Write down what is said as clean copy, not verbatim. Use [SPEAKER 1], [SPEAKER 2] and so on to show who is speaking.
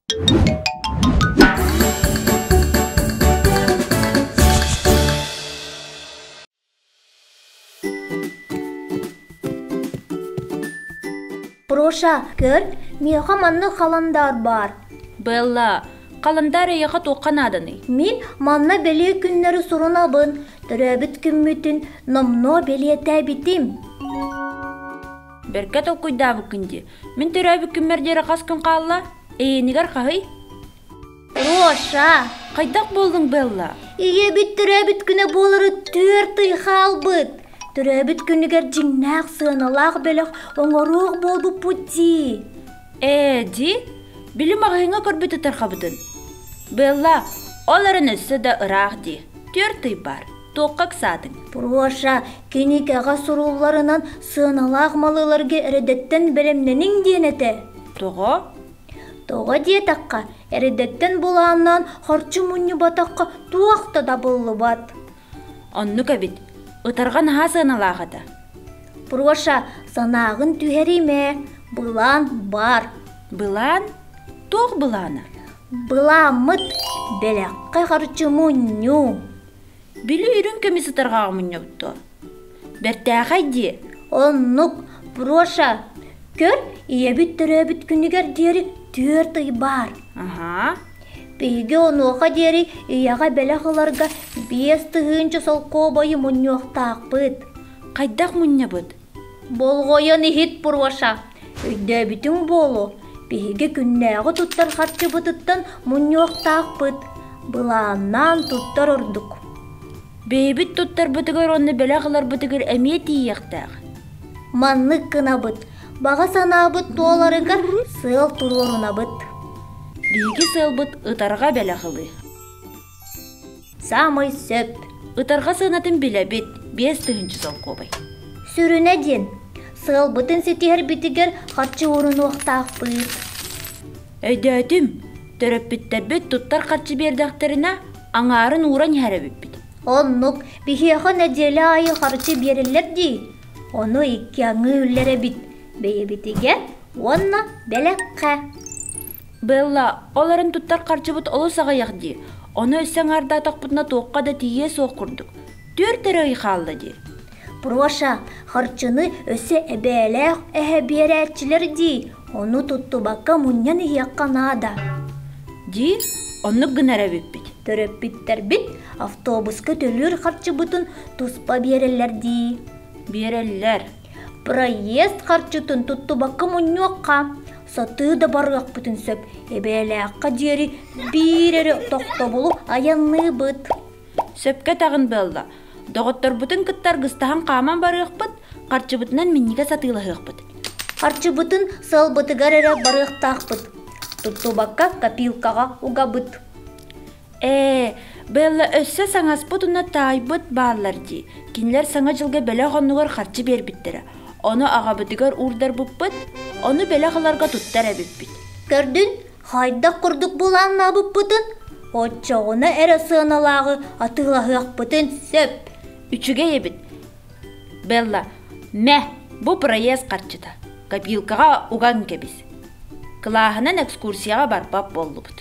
[SPEAKER 1] Проша, көр, миэхэ маннык халандаар баар.
[SPEAKER 2] Белла, халандаар эйиэхэ туохха нааданый?
[SPEAKER 1] Мин манна бэлиэ күннэри сурунабын, төрөөбүт күммүтүн номнуо бэлиэтээбитим.
[SPEAKER 2] Бэркэ толкуйдаабыккын дии. Мин төрөөбүт күммэр диэри хас күн хаалла? Эйиэнигэр хаһый?
[SPEAKER 1] Роша!
[SPEAKER 2] Хайдах буоллуҥ, Белла?
[SPEAKER 1] Ийэбит төрөөбүт күнэ буолары түөрт ый хаалбыт. Төрөөбүт күнүгэр дьиҥнээх сыаналаах бөлөх оҥоруох буолбуппут дии.
[SPEAKER 2] Ээ, дии? Били маҕаһыыҥҥа көрбүт ытархабытын. Белла, ол эрэн өссө да ыраах дии. Түөрт ый баар. Туохха ыксаатыҥ?
[SPEAKER 1] Проша, кинигэҕэ сурулларынан сыаналаах малыыларга эрэдэттэн бэлэмнэниҥ диэн этэ.
[SPEAKER 2] Тоҕо?
[SPEAKER 1] Тоҕо диэтэххэ, эрэдэттэн былааннаан харчы мунньубатахха туох да табыллыбат.
[SPEAKER 2] Оннук эбит. Ытарҕа наһаа сыаналаах этэ.
[SPEAKER 1] Проша, санааҕын түһэримэ. Былаан баар.
[SPEAKER 2] Былаан? Туох былаана?
[SPEAKER 1] Былааммыт бэлэххэ харчы мунньуу.
[SPEAKER 2] Били үрүҥ көмүс ытарҕаҕа мунньубут дуо? Бэртээхэй дии.
[SPEAKER 1] Оннук, Проша. Көр, ийэбит төрөөбүт күнүгэр диэри түөрт ый баар.
[SPEAKER 2] Аһаа.
[SPEAKER 1] Биһиги онуоха диэри ийэҕэ бэлэх ыларга 5000 солкуобайы мунньуохтаахпыт.
[SPEAKER 2] Хайдах мунньабыт?
[SPEAKER 1] Болҕойон иһит, Проша. Өйдөөбүтүҥ буолуо, биһиги күннээҕи туттар харчыбытыттан мунньуохтаахпыт. Былааннаан туттар ордук.
[SPEAKER 2] Бэйэбит туттарбытыгар уонна бэлэх ыларбытыгар эмиэ тиийиэхтээх.
[SPEAKER 1] Маннык гынабыт. Баҕа санаабыт туоларыгар сыал туруорунабыт.
[SPEAKER 2] Биһиги сыалбыт ытарҕа бэлэх ылыы.
[SPEAKER 1] Саамай сөп.
[SPEAKER 2] Ытарҕа сыанатын билэбит, 5000 солкуобай.
[SPEAKER 1] Сүрүнэ диэн, сыалбытын ситиһэрбитигэр харчы уурунуохтаахпыт.
[SPEAKER 2] Өйдөөтүм, төрөппүттэрбит туттар харчы биэрдэхтэринэ, аҥаарын ууран иһэр эбиппит.
[SPEAKER 1] Оннук, биһиэхэ нэдиэлэ аайы харчы биэрэллэр дии. Ону икки аҥыы үллэрэбит, бэйэбитигэр уонна бэлэххэ.
[SPEAKER 2] Белла, ол эрэн туттар харчыбыт олус аҕыйах дии. Ону өссө аҥаардаатахпытына туохха да тиийиэ суох курдук. Түөрт эрэ ый хаалла дии.
[SPEAKER 1] Проша, харчыны өссө эбээлээх эһэ биэрээччилэр дии. Ону туттубакка мунньан иһиэххэ наада.
[SPEAKER 2] Дии, оннук гынар эбиппит.
[SPEAKER 1] Төрөппүттэрбит автобуска төлүүр харчыбытын туспа биэрэллэр дии.
[SPEAKER 2] Биэрэллэр.
[SPEAKER 1] Проезд харчытын туттубакка мунньуохха. Сатыы да барыахпытын сөп, эбээлээххэ диэри биир эрэ тохтобулу айанныыбыт.
[SPEAKER 2] Сөпкө этэҕин буолла. Доҕотторбутун кытта аргыстаһан хааман барыахпыт, харчыбытынан минньигэс атыылаһыахпыт.
[SPEAKER 1] Харчыбытын сыалбытыгар эрэ барыахтаахпыт. Туттубакка копилкаҕа угабыт.
[SPEAKER 2] Ээ, Белла өссө саҥаспыт уонна таайбыт бааллар дии. Кинилэр Саҥа дьылга бэлэх оннугар харчы биэрбиттэрэ. Ону аҕабытыгар уурдарбыппыт, ону бэлэх ыларга туттар эбиппит.
[SPEAKER 1] Көрдүн, хайдах курдук былааннаабыппытын, оччоҕуна эрэ сыаналааҕы атыылаһыахпытын сөп.
[SPEAKER 2] Үчүгэй эбит. Белла, мэ, бу проезд харчыта. Копилкаҕа уган кэбис. Кылааһынан экскурсияҕа барбат буоллубут.